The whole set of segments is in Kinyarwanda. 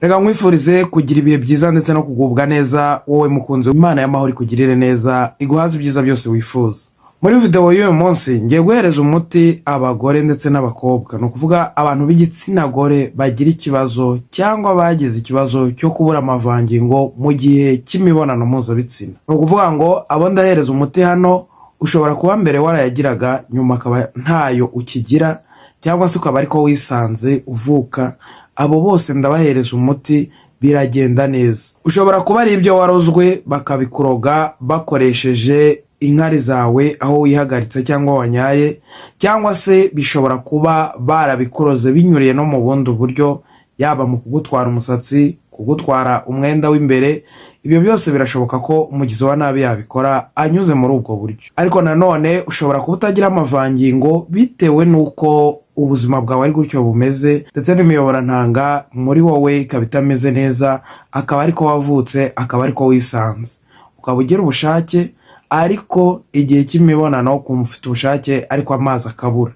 Reka nkwifurize kugira ibihe byiza ndetse no kugubwa neza, wowe mukunzi. Imana y'amahoro ikugirire neza, iguhaze ibyiza byose wifuza. Muri videwo y'uyu munsi ngiye guhereza umuti abagore ndetse n'abakobwa, ni ukuvuga abantu b'igitsina gore bagira ikibazo cyangwa bagize ikibazo cyo kubura amavangingo mu gihe cy'imibonano mpuzabitsina. Ni ukuvuga ngo abo ndahereza umuti hano, ushobora kuba mbere warayagiraga, nyuma akaba ntayo ukigira, cyangwa se ukaba ariko wisanze uvuka. Abo bose ndabahereza umuti, biragenda neza. Ushobora kuba ari ibyo warozwe, bakabikuroga bakoresheje inkari zawe aho wihagaritse cyangwa wanyaye, cyangwa se bishobora kuba barabikuroze binyuriye no mu bundi buryo, yaba mu kugutwara umusatsi, kugutwara umwenda w'imbere. Ibyo byose birashoboka ko umugizi wa nabi yabikora anyuze muri ubwo buryo. Ariko nanone ushobora kuba utagira amavangingo bitewe n'uko ubuzima bwawe ari gutyo bumeze, ndetse n'imiyoborantanga muri wowe ikaba itameze neza, akaba ariko wavutse, akaba ariko wisanze, ukaba ugira ubushake, ariko igihe cy'imibonano ukumva ufite ubushake ariko amazi akabura.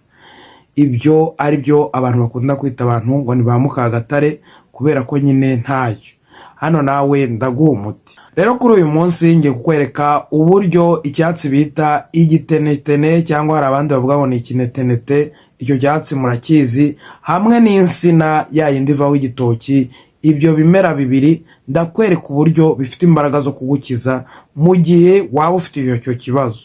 Ibyo ari byo abantu bakunda kwita abantu ngo ni ba mukagatare, kubera ko nyine ntayo. Hano nawe ndaguha umuti. Rero kuri uyu munsi ngiye kukwereka uburyo icyatsi bita igitenetene, cyangwa hari abandi bavuga ngo ni ikinetenete, icyo cyatsi murakizi, hamwe n'insina ya yindi ivaho igitoki. Ibyo bimera bibiri ndakwereka uburyo bifite imbaraga zo kugukiza mu gihe waba ufite icyo kibazo.